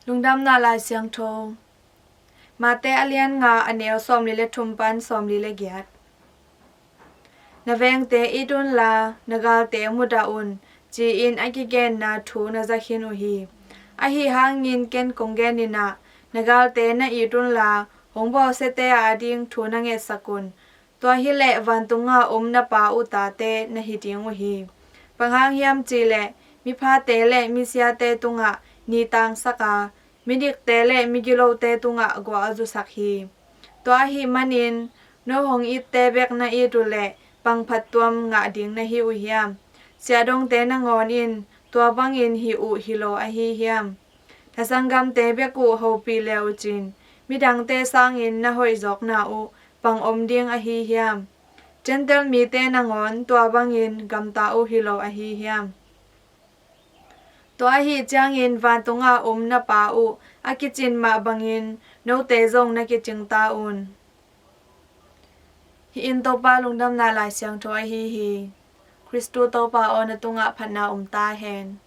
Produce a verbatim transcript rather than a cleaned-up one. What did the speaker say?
Lungdamna Lai Siangtho. Mate a lian nga, a neu sawmli le thum pan sawmli le giat. Na vengte it unla, na galte mudah un, ci-in a kigenna thu na za khin uh hi. Ahi hangin ken kong genin ah, na galte na it unla, hong bawlsiate ading thu na ngetsak un. Tua hileh vantunga om na Pa uh tate na hi ding uh hi. Bang hang hiam cihleh, miphate le misiate tungah ni tangsak a, midikte le migilote tungah guah a zusak hi. Tua ahih manin, no hong itte bek na it uhleh, bang phattuam ngah ding na hi uh hiam? Siahdongte nangawn in tua bangin hih uh hi lo ahi hiam? Na sanggamte bek uh hopih le uh cin, midangte sangin na hoihzawkna uh bang om ding ahi hiam? Gentile mite nangawn tua bangin gamta uh hi lo ahi hiam? Tua ahih ciangin vantunga om na Pa uh a kicin mah bangin note zong na kicing ta un. Hih in Topa Lungdamna Lai Siangtho ahi hi. Khristu Topa aw, na tungah phatna om ta hen.